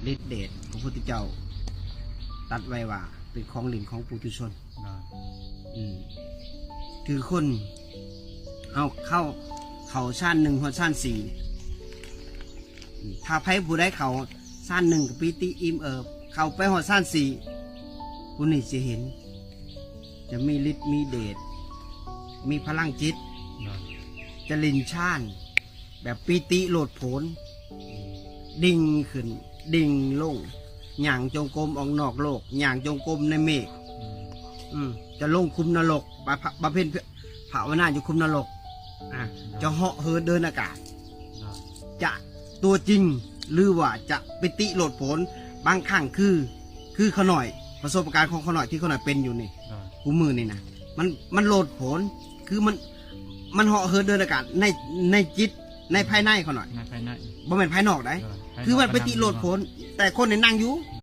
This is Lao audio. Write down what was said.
ລິດເດດ ພະພຸດທະເຈົ້າຕັດໄວ້ວ່າ ເປັນຂອງຫຼິ້ນຂອງປຸຖຸຊົນ. ອືມ ຄືຄົນເຮົາເຂົ້າ ເຂົ້າຊານໜຶ່ງຮອດຊານສີ່ ອືມ ຖ້າໃຜຜູ້ໃດເຂົ້າຊານໜຶ່ງກໍປີຕິອີ່ມເອີບ ເຂົ້າໄປຮອດຊານສີ່ ຜູ້ນີ້ຈະເຫັນ ຈະມີລິດມີເດດ ມີພະລັງຈິດ ຈະຫຼິ້ນຊານ ແບບປີຕິໂລດໂຜນ ດິ່ງຂຶ້ນ ດິ່ງລົງ ຍ່າງຈົງກົມອອກນອກໂລກ ຍ່າງຈົງກົມໃນເມກ ອືມ ຈະລົງຂຸມນະລົກ ບຳ ບຳເພັນພາວະນາຢູ່ຂຸມນະລົກ ອາ ຈະເຫາະເຫີນເດີນອາກາດ ຈະຕົວຈິງ ຫຼືວ່າຈະປີຕິໂລດໂຜນ ບາງຄັ້ງຄື ຄືຂ້ານ້ອຍ ປະສົບການຂອງຂ້ານ້ອຍທີ່ຂ້ານ້ອຍເປັນຢູ່ນີ້ ຄູ່ມື້ນີ້ນະ ມັນ ມັນໂລດໂຜນ ຄືມັນ ມັນເຫາະເຫີນເດີນອາກາດໃນ ໃນຈິດ ໃນພາຍໃນຂ້ານ້ອຍ ໃນພາຍໃນ ບໍ່ແມ່ນພາຍນອກໃດ ຄືມັນໄປຕິໂລດໂຜນ ແຕ່ຄົນນີ້ນັ່ງຢູ່